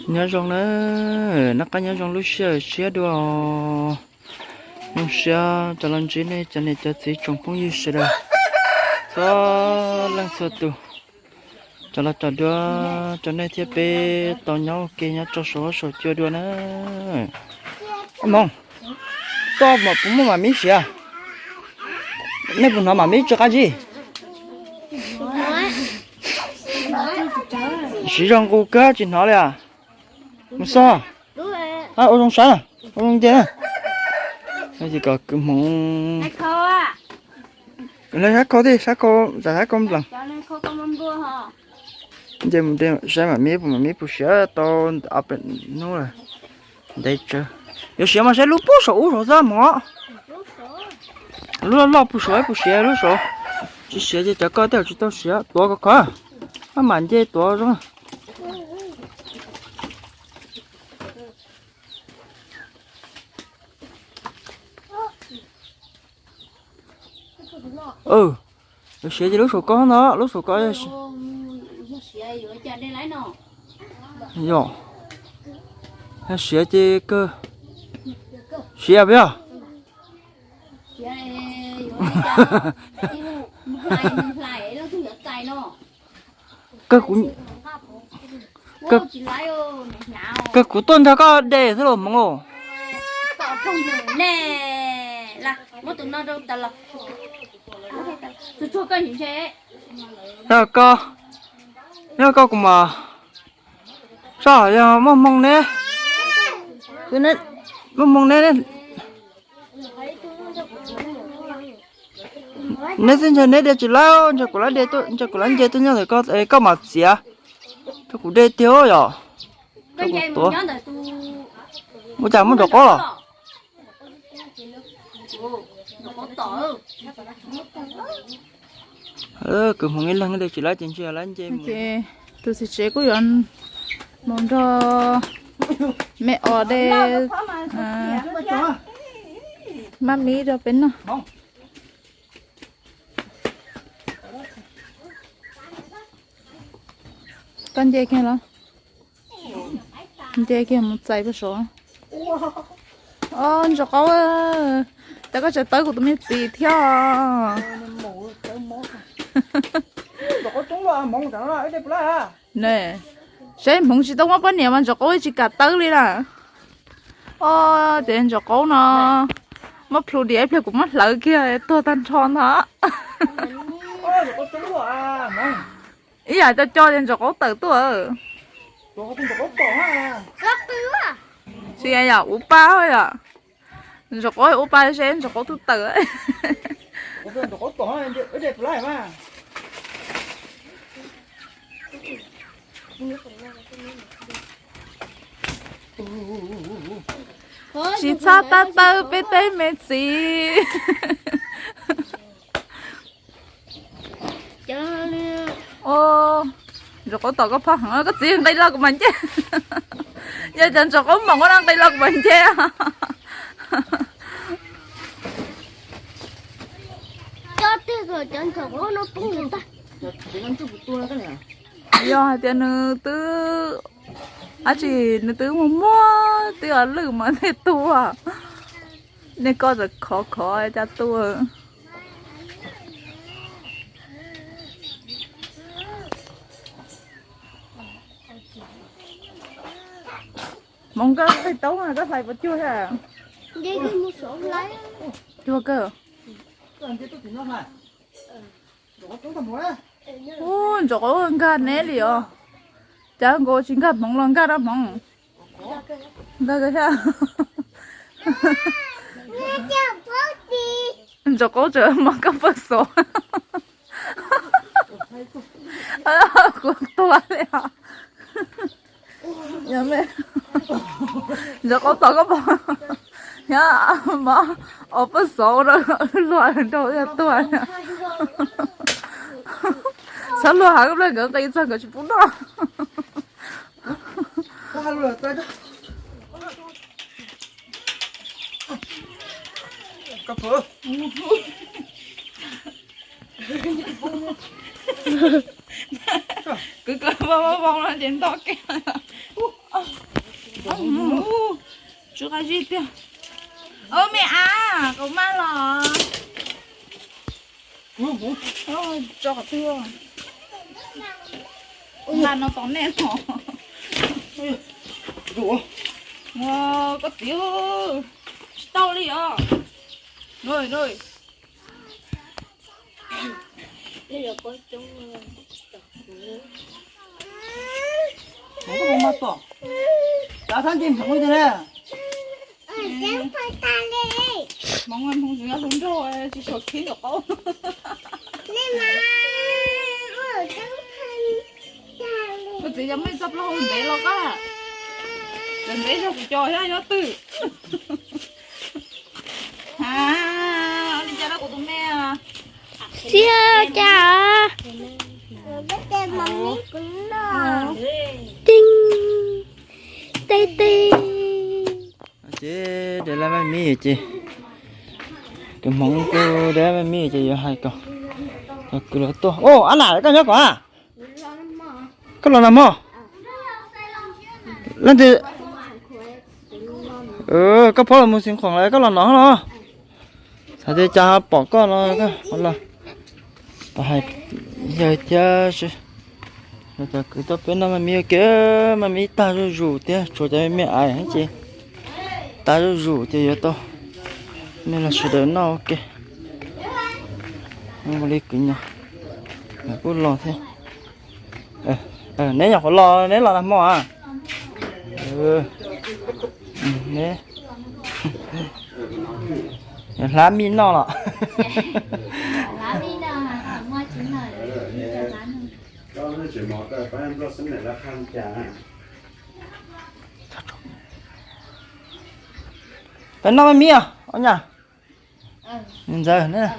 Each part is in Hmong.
Nyob zoo na, noj qab nyob zoo lub sij hawm tshiab dua. Zoo siab rov los ntsib nej cov niam cov txiv tsoom phooj ywg sawv daws txhua leej txhua tus. Rov los tsom dua rau nej thiab peb tau nyob ua ke nyob rau saum huab saum cua dua na. Hmoov, koj puas muaj mam mib siav? Nej puas hnov mam mib tsis qab zib? Siv zog nqus kawg tsis hnov li as. Mus xwb. Ua zoo saib, ua zoo nce na. Ces kom kwv Hmoov, sab khau thiab, sab khau, sab khau nplees. Nce mus saib mam mib puas, mam mib puas siav tau ob peb hnub lawm. Ntev tsawv. Yuav siav mas saib lub puag saum ub saud xwb Hmoov. Lub loj loj puag saud puas siav lub saud. Tsis siav ces cov ko tej zaum tsis tau siav, tuav khov khov. Maj mam nce tuav zoo. Siav ces lub saum ko no, lub saum ko. Yog, yog siav ces kawg, siav puas yog? Kawg kuv, kawg kuv tuaj nrog koj de xwb los Hmoov los. Yog koj, yog koj kuv mas, soj yog muaj hmoo ne, muaj hmoo ne. Neb xwb ntshe neb de tsis laib, ntshe kuv laib de, ntshe kuv laib nce tuaj nyob ntawm koj, koj mam txiav rau kuv de tiag yom. Tuav, ua cas muab ntsaum qaub los? Kwv Hmoov ib leeg de tsis laib ces ntshe laib nce. Ces tus txiv tsev kuj yuav mus nrog me os de maj mib rau peb noj. Koj nce kiag los? Nce kiag mus txais puag saud. Ntsaum qaub, cas koj tseem tawb kuv tus me txiv thiab? Saib Hmoov tsis tau muab poj niam mas ntsaum qaub tsis kam tawb li na. Os, ces ntsaum qaub no muab plhu diam ib pliag kuv muab hlawv kiag tuag tag nrho ntag. Ib yam co co ces ntsaum qaub tawm tuaj. Tsis yam ua pa yom. Ntsaum qaub ua pa seb ntsaum qaub twb tawm. Tsis txhob tawb tawb peb tej me txiv. Ntsaum qaub tom koj phab heev, koj txiv nqis los kuv mam nce. Yog cov ntsaum qaub moom no nqis los kuv mam nce. Yog hais tias nws twb, ab tsi, nws twb muag muag twb lwj mas thiaj tuag. Nej koj txawm khov khov cas tuag. Hmoov, koj qig taub koj hlais puas cuag thiab? Cuag kawg. Ub, ntsaum qaub nkag neb li os. Cas nkaus tsis nkag Hmoov los nkag dab Hmoov. Nkag kawg thiab. Ntsaum qaub tseem mas koj pawg xov. Kuv tuag li os. Ntsaum qaub tom koj pom, thiab mas ob pawg xov ua rau luag nrau yog tuag. Txhob luag hav, koj ple nkawd nqis txog nkawd tsis pub noj. Kwv kwv vau vau vau no ces nto kiag. Tsw qab zib tiag. Ub, me ab, kau maj los. Tso qhov twg? Nqa no tos nej no. Koj txiv, tsis tau li os. Mov koj muab maj tuaj. Cov thab ncej hmoov tiag na. Hmoov, hmoov tsis yog hluas nraug tsis suav khib nkaum qaub. Kuv txiv yog muaj ib txoj plaub hau ntev los koj. Cov ntev yog kuv cov thiab, yog twg? Ha, ua li cas no kuv tus me? Xiab cas? Tij, tij, tij. Ces de lab maj mib ces, tus hmoov kuj de lab maj mib ces yuav hais kom, kom kwv los tuaj. Ub, ab nam, koj nyob kom a? Koj los nag hmo? Leej twg? Koj phob los mus Xeev Khuam lawm, koj los no los? Txhais tias cas ho pom koj no, los hais yawg thiab. Cov kwv tuaj peb noj maj mib ua ke, maj mib tag zuj zus thiab, tshuav cov me me ais ces tag zuj zus ces yuav tau nej los sawv daws noj ua ke. Ua li kwv nyob, kuj los thiab. Neb nyuam qhuav los, neb los nag hmo a? Neb hlab mij noj los? Peb noj maj mib os, ob nyab ntxawg.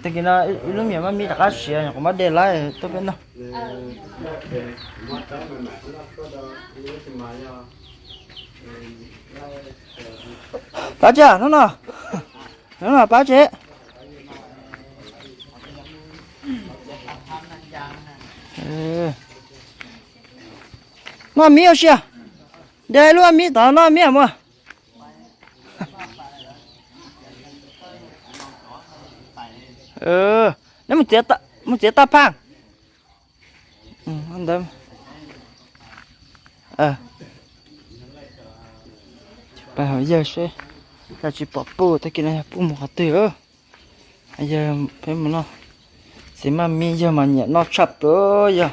Tag kis no ib lub me nyuam maj mib rov qab siav, kuv muab de lawm tuaj peb noj. Pab tsev, hnub no, hnub no pab tsev. Noj mib ua si, de lub mib tod noj mib muaj. Neb mus txiav tag phaj ntawd. Pab hauv yawg seb, cas tsis pom puj, tag kis no yog puj mus qhov twg? Yawg peb mus noj txiv maj mib, yawg mas nyiam noj tshaj plaws, yog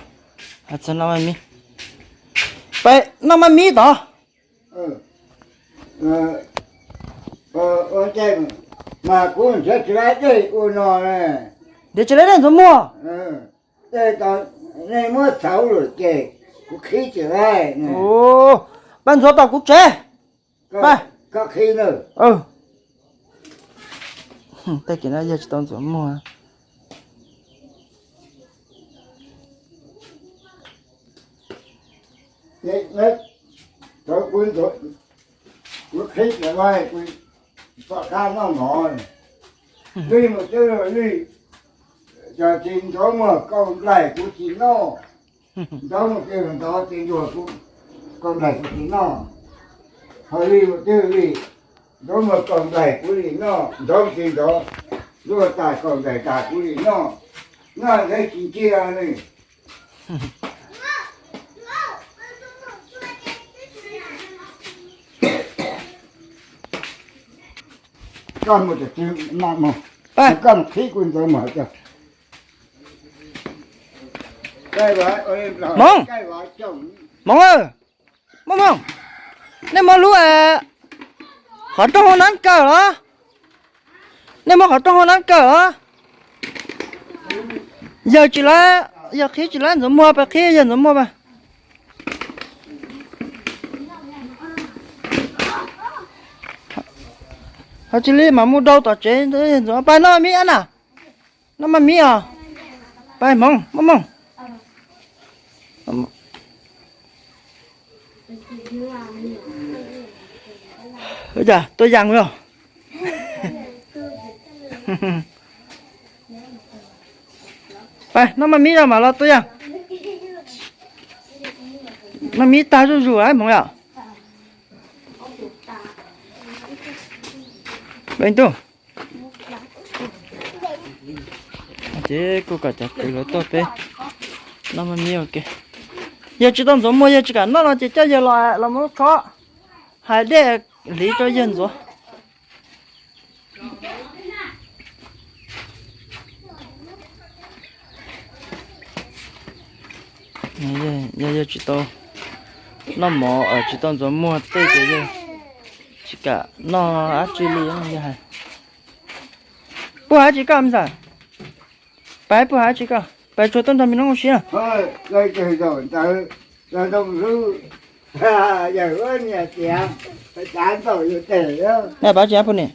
hais txog noj maj mib. Pab noj maj mib tod. Mas kuv nrhiav tsis tau dej ua no. Nrhiav tsis tau dej ntxuav muag. Dej tau, nej muab txhawv lawm ces kuv qhib tsis tau. Pab ntxuav tom kuv tsev. Pab, koj qhib na. Tag kis no yawg tsis tau ntxuav muag. Kuv qhib tsis tau, kuv pom qab noj mov. Lij mus twb lij, cov tsis ntxuav muag kaus nplaig kuv tsis noj. Ntxuav mus twb ntxuav, tsis ntxuav kuv kaus nplaig kuv tsis noj. Ho lij mus twb lij, ntxuav muag kaus nplaig kuv li noj, ntxuav tsis ntxuav, luaj tas kaus nplaig tas kuv li noj. Noj ntev tsis ntsia li. Koj mus, koj mus qhib kuv ntxuav muag. Hmoov, Hmoov, Hmoov, nej muab lub qhov rooj hauv nab kaw los? Nej muab qhov rooj hauv nab kaw los? Yawg tsis laib, yawg qhib tsis laib ntxuav muag, pab qhib yawg ntxuav muag pab. Ho tsis li mas mus rau tom tsev ntxuav. Pab noj maj mib ab na. Noj maj mib os. Pab Hmoov, Hmoov, Hmoov. Ua cas tuaj yas os? Pab noj maj mib os mam los tuaj yas. Maj mib tag zuj zus hmoov yom. Peb tug. Ces kuj kom cov kwv lawv tuaj peb noj maj mib ua ke. Yawg tsis tau ntxuav muag, yawg tsis kam noj no ces coj yawg los los mus lub khob hais dej hliv rau yawg ntxuav. Yog yawg tsis tau noj mov, tsis tau ntxuav muag tej ces yawg tsis kam noj dab tsi li yawg hais. Puag dab tsi koj me ntxhais? Pais puag dab tsi koj? Pais tsuag tuaj nrog me noob ua si na. Pab tsis ab pug ni.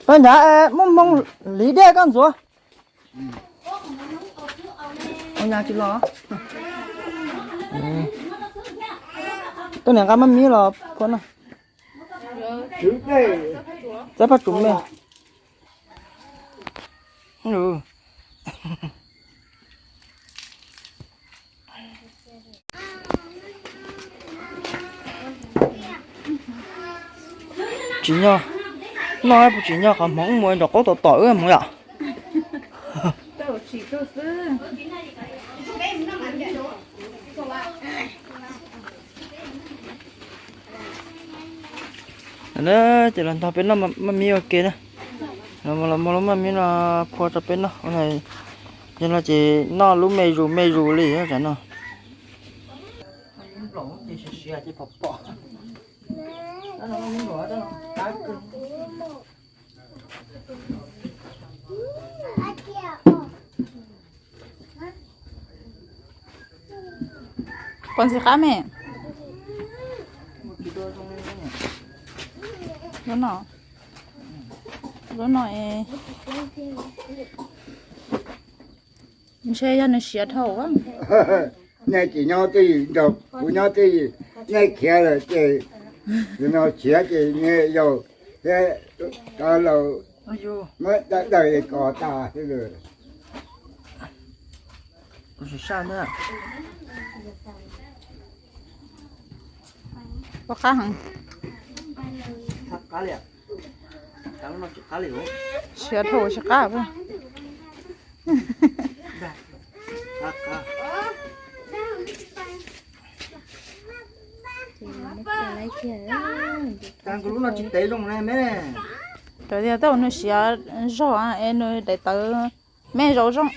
Pab nrad muaj hmoo hliv dej koj ntxuav. Ua nyab tsis los. Tuaj niam nqa maj mib los phua no. Txawb paj tsum me. Tsim nyog noj puas tsim nyog qhov hmoov mus nrov qaub tom tom wb hmoov yom. Ces los ntog peb noj maj mib ua ke na. Los muab lub maj mib no phua rau peb noj. Yog no ces noj lub me zus me zus li tsam no. Pom ntxim qab me. Lub no, lub no es ntshe yog nws siav dhau. Nej tsis nyob twj ywm nrog kuv nyob twj ywm, nej khiav lawm ces no khiav ces nyias yaus thiab, laus muab dawb dawj kos tas xwb. Ua qab heev. Siav dhau tsis qab. Cov tias tau nws siav zog es nws daim tawv me zaum zoo.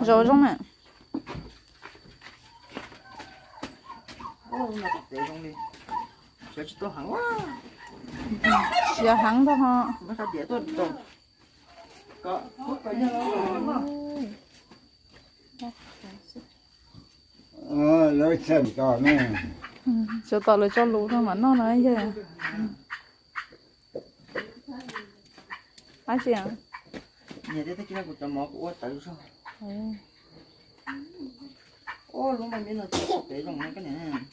Zaum zoo na. Siav heev ntag ho. Lawv tseem tos ne. Tseem tos lawv tso lus no mam noj no yog. Ab tsi, niam tij tag kis no kuv cov mov kuv ua tawv zog. Ua lub maj mib no tsis pom pem zoo na koj niam.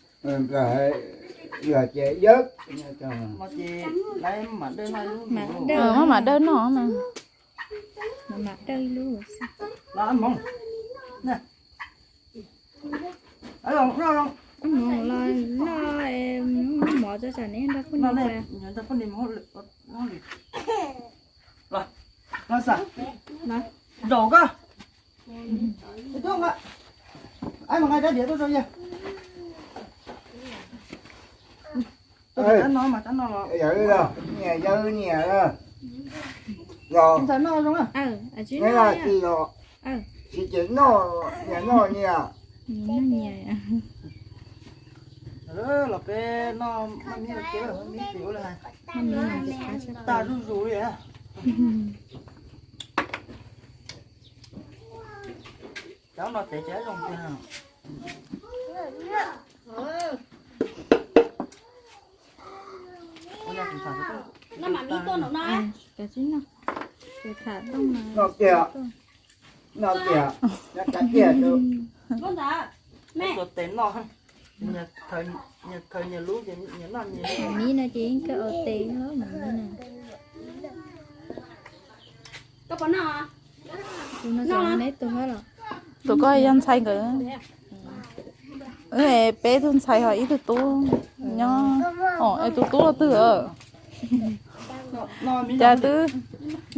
Yog ces yawg no ces lawv mam dawj noj ib lub. Maj mam dawj noj mas. Mam mam dawj ib lub xwb. Los hmoov. Hmoov los noj, mov tso tsam neb nrog poj niam. Los, los xav. Zaum koj. Mas nqa rab diav tuaj rau yawg. Yawg, niam, yawg niam. Los, neb los tsis los, tsis ces noj, niam noj niam. Los peb noj maj mib ua ke, maj mib tag zuj zus li. Cov no tev ces zoo tiag. Noj tiag, noj tiag, noj tiag. Tus tes noj. Mib no ces yeej kawg ua tes los mib no. Tus no neb tus hab los? Tus ko yog ntxhais nkawd. Peb tug ntxhais ho ib tug tub nyob. Es tus tub los twg? Cas twb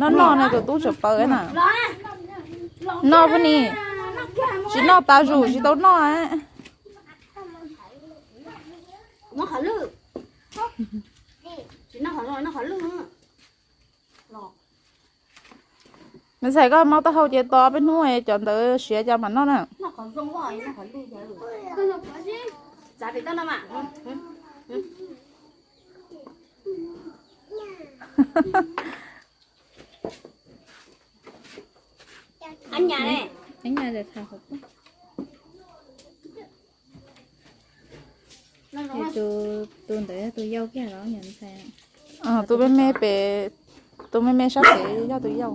noj noj ne, tus tub tseem pawv na. Noj pab ni. Tsis noj tas zus tsis tau noj. Nws txhais koj mob taub hau ces tos peb hnub cov ntawd siav cas mam noj na. Tus ntawd yog tus yau kiag los yog ntxhais? Tus me me pem, tus me me sab pem yog tus yau.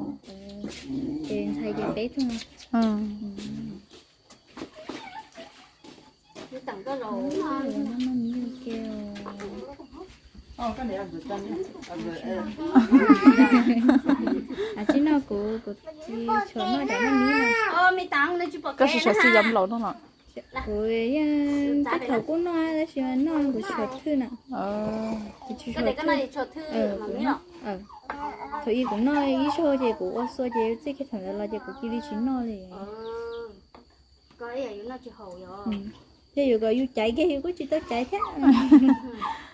Ces ntxhais ces peb tug. Tsis noj kuv, kuv tsis tshua noj cov noj mib no. Koj tsis tshua xij yam laus noj los? Kuv yeej tej thaum kuj noj tab sis noj kuv tshua thwj na. Thaum ub kuv noj ib zaug ces kuv ua xua ces txij kiag thaum ntawd los ces kuv cia li tsis noj li. Yog yuav kom yus caiv kiag yus kuj tsis tau caiv thiab.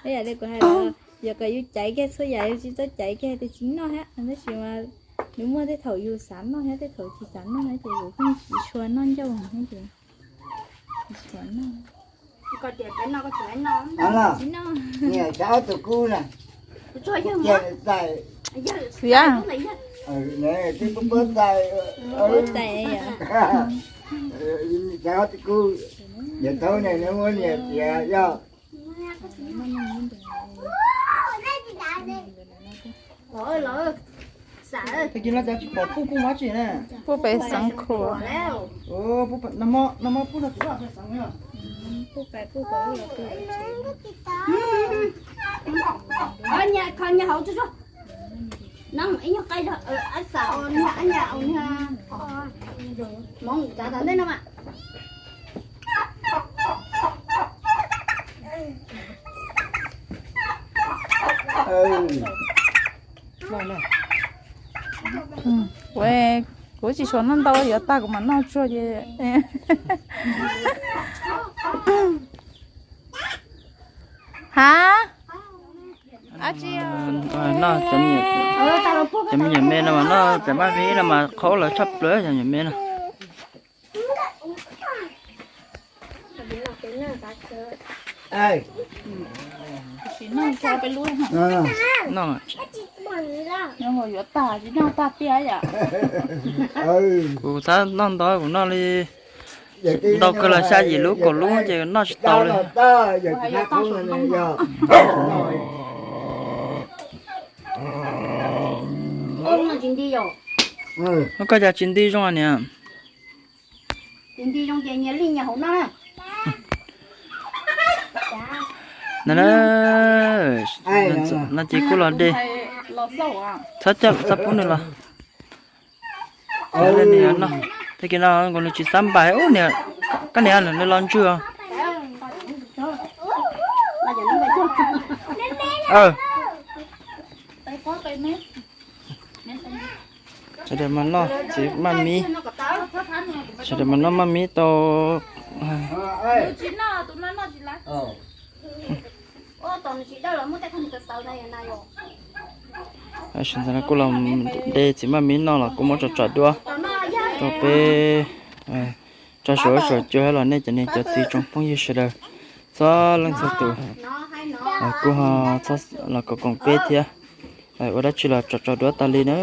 Ib yam li kuv hais, yuav kom yus caiv kiag txhua yam yus tsis tau caiv kiag tias tsis noj thiab. Tab sis mas nws muaj tej thaum yus xav noj thiab tej thaum tsis xav noj ces yus yeej tsis tshua noj ncauj thiab ces tsis tshua noj. Tsis noj. Niam cov ob tug kub na, cia txais, twb pub pub txais, cov ob tug kub, niam thaub ne nws muab niam tias yog. Pub pem xeev khuam. Kho nyuag hauv tsuag tsuag. Nab ib nyuag qaij zog, ab xav, ab nyuag, mov txav tom ntej no mas. Kuv tsis tshua noj ntau, yuav tag kuv mam noj tsuag ces. Hav? Noj cov me nyuam me no mas noj cov maj vib no mas qhov lawv tshaj plaws cov me nyuam me no. Yuav tag tsis noj tag tiag yom. Kuv tab noj ntau, kuv noj li ntau kawg los xya yim lub kaum lub ces noj tsis tau li. Koj cas tsis nti zoo niam? No ces kuj los de, txhob pub nws los. Tag kis no nkaus nws tsis xab npais ub niam, koj niam nws los ntswg os. Sawv daws mas noj txiv maj mib, sawv daws mas noj maj mib tau. Sawv ntxov no kuj los de txiv maj mib noj los kuj muab tso tso duab rau peb tso suav suav cua los nej cov niam cov txiv tsoom phooj ywg sawv daws txhua leej txhua tus, kuj ho los koom koom peb thiab. Ua dab tsi los tso tso duab tas li na.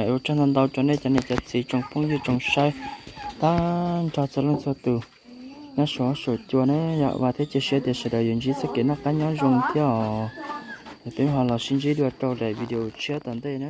Ua tsaug ntau ntau rau nej cov niam cov txiv tsoom phooj ywg tsoom saib tag nrho txhua leej txhua tus nyob suav suav cua na yom. Vam thiab cia siab tias sawv daws yuav ntsib txoj kev noj qab nyob zoo thiab os. Peb ho los sib ntsib dua rau daim video tshiab tom ntej na.